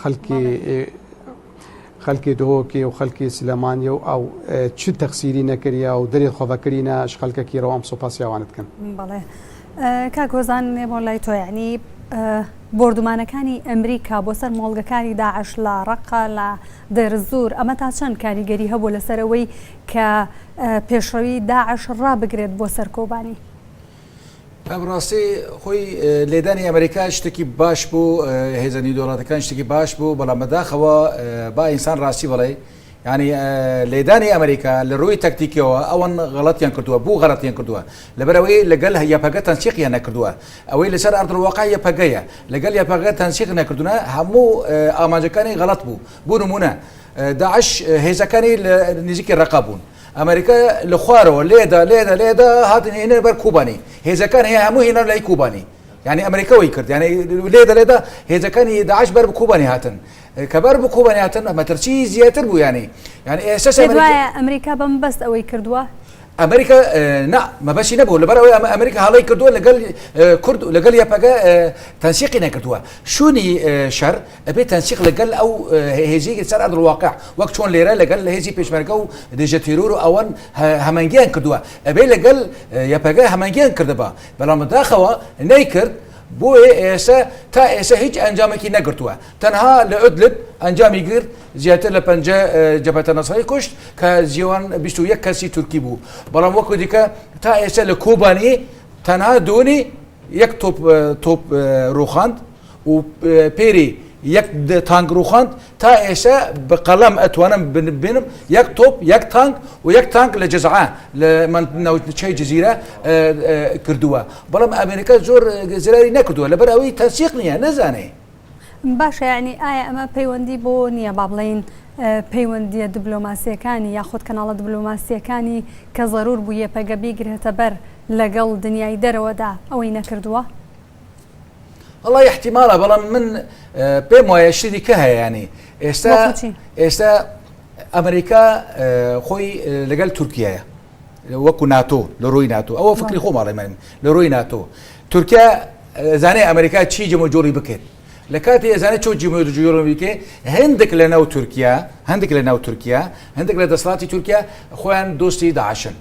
خەلکی. خەلکێ دهۆکێ و خەلکێ سلێمانیە و ئەو چ تەقسیری نەکریە و دەرێ خۆ ڤەکرینە ژ خەلکەکی رەوە ئەم سوپاسیا وانت کەن. بەڵێ کاک هۆزان ئێمە لای تۆ یانی بۆردومانەکانی ئەمریکا بۆ سەر مۆڵگەکانی داعش لە ڕەققە لە دێرزوور ئەمە تا چەند کاریگەری هەبوو لەسەر ئەوەی کە پێشڕەوی داعش ڕابگرێت بۆ سەر کۆبانی؟ بەڕاستی خۆی لێدانی ئەمریکا شتێکی باش بوو هێزە نیودۆڵاتەکان شتێکی باش بوو بەڵام بەداخەوە با ئینسان ڕاستی بڵێ ینی لێدانی ئەمریکا لە ڕووی تەکتیکیەوە ئەوەن غەڵەتیان کردووە بوو غەڵەتیان کردووە لەبەرەوەی لەگەل یەپەگە تەنسیقیان نەکردووە ئەوەی لەسەر ئەرض الواقع یەپەگەیە لەگەل یەپەگە تەنسیق نەکردوونە هەموو ئامانجەکانی غەڵەت بوو بۆ نمونە داعش هێزەکانی لە نزیکی ڕەقە بوون ئەمریکا لە خوارەوە لێدا لێدا لێدا هاتن هێنە بەر کوبانی هێزەکان هەیە هەموو هێنا لای کوبانی یعنی ئەمریکا وی کرد یعنی لێدە لێدا هێزەکانی داعش بەر کوبانی هاتن کە بەر کوبانی هاتن مەترسی زیاتر بوو یعنی یعنی ئێستا ئەمریکا بەم بەست ئەوەی کردووە ئەمریکا نا مەبەسی نەبوو لەبەر ئەوەی ئەمریکا هەڵەی کردووە لەگەڵ کورد لەگەڵ یەپەگە تەنسیقی نەکردووە شوونی شەر ئەبێ تەنسیق لەگەل ئەو هێزی سەر ئەرض الواقع وەک چۆن لێرە لەگەل هێزی پێشمەرگە و دژە تیرۆر و ئەوەن هەمەنگیان کردووە ئەبێ لەگەل یەپەگە هەمەنگیان کردبا بەڵام بەداخەوە نەیکرد بۆیە ئێستا تا ئێستا هیچ ئەنجامێکی نەگرتووە تەنها لە ئەدلب ئەنجامی گرت زیاتر لە پەنجە جەبهەتە نەسڕی کوشت کە زیوان 21 کەسی تورکی بوو بەڵام وەکو دیکە تا ئێستا لە کۆبانی تەنها دونی یەک تۆپ تۆپ ڕوخاند و پێری یەک تانک ڕوخاند تا ئێستا بە قەڵەم ئەتوانم ببینم یەک تۆپ یەک تانک و یەک تانک لە جەزعە لە ناوچەی جزیرە کردووە بەڵام ئەمریکا زۆر زراری نەکردووە لەبەر ئەوەی تەنسیق نییە نەزانێ. باشە یعنی ئایا ئەمە پەیوەندی بۆ نییە با بڵێین پەیوەندیە دبلۆماسیەکانی یاخود کەناڵە دبلۆماسیەکانی کە زەرور بوو یەپەگە بیگرێتە بەر لەگەڵ دنیای دەرەوەدا ئەوەی نەکردووە؟ وەڵای احتیمالە بەڵام من پێم وایە شتی دیکە هەیە ینی ئێستا ئێستا ئەمریکا خۆی لەگەل تورکیایە وەکو ناتۆ لە ڕووی ناتۆ ئەوە فکری خۆ ماڵی من لە ڕووی ناتۆ تورکیا زانێ ئەمریکا چی جموجۆڵی بکرد لە کاتی ئەزانێت چۆ جموجۆڵی بکێ هەندێک لە ناو تورکیا هەندێک لە ناو تورکیا هەندێک لە دەسەڵاتی تورکیا خۆیان دۆستی داعشن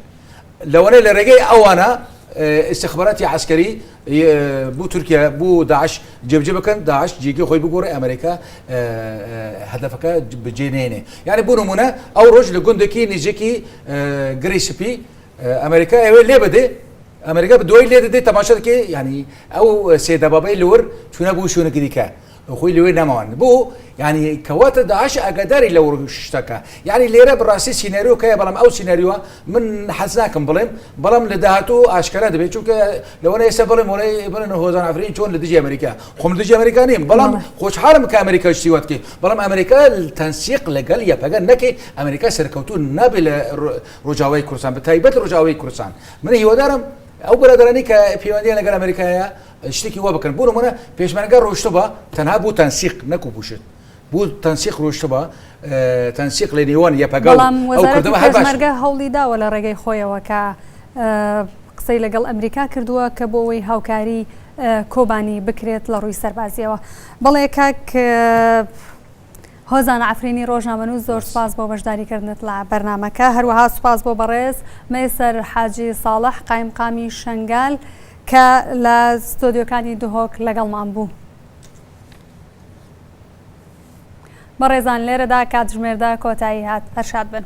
لەوانەیە لە ڕێگەی ئەوانە ئیستخباراتی عەسکەری بۆ تورکیا بۆ داعش جێبجێ بکەن داعش جێگەی خۆی بگۆڕێ ئەمریکا هەدەفەکە بجێ نێنێ یعنی بۆ نمونە ئەو ڕۆژ لە گوندێکی نزیکی گری سپی ئەمریکا ئەوێ لێ بدێ ئەمریکا دوای لێ دەدێ تەماشا دەکەی یعنی ئەو سێ دەبابەی لەور چوونە بۆ شوێنێکی دیکە خۆی لەوێ نەماوان بۆ یعنی کەواتە داعش ئاگاداری لەو شتەکە یعنی لێرە بەڕاستی سیناریۆکەیە بەڵام ئەو سیناریۆە من حەز ناکەم بڵێم بەڵام لە داهاتوو ئاشکرا دەبێت چونکە لەوەنە ئێستا بڵێم وڵێ بڵێن هۆزان عەفرین چۆن لە دژی ئەمریکا خۆم دژی ئەمریکا نیم بەڵام خۆشحاڵم کە ئەمریکا شتی وا دکەی بەڵام ئەمریکا تەنسیق لەگەڵ یەپەگە نەکەی ئەمریکا سەرکەوتوو نابێت لە ڕۆژاوای کوردستان بە تایبەت ڕۆژاوای کوردستان من هیوادارم ئەو برادەرانی کە پەیوەندیان لەگەڵ ئەمریکایە شتێکی وا بکەن بۆ نمونە پێشمەرگە ڕۆشتبا تەنها بۆ تەنسیق نەکو بوشت بۆ تەنسیق ڕۆشتبا تەنسیق لە نێوان یەپەگە بەڵام وەزارەتی پێشمەرگە هەوڵی داوە لە ڕێگەی خۆیەوە کە قسەی لەگەڵ ئەمریکا کردووە کە بۆ ئەوەی هاوکاری کۆبانی بکرێت لە ڕووی سەربازیەوە بەڵێ کاک هۆزان عەفرینی ڕۆژنامەنووس زۆر سوپاس بۆ بەشداریکردنت لە بەرنامەکە، هەروەها سوپاس بۆ بەڕێز مەیسەر حاجی ساڵح قایمقامی شەنگال کە لە ستۆدیۆکانی دهۆک لەگەڵمان بوو. بەڕێزان لێرەدا کاتژمێردە کۆتایی هات هەر شاد بن.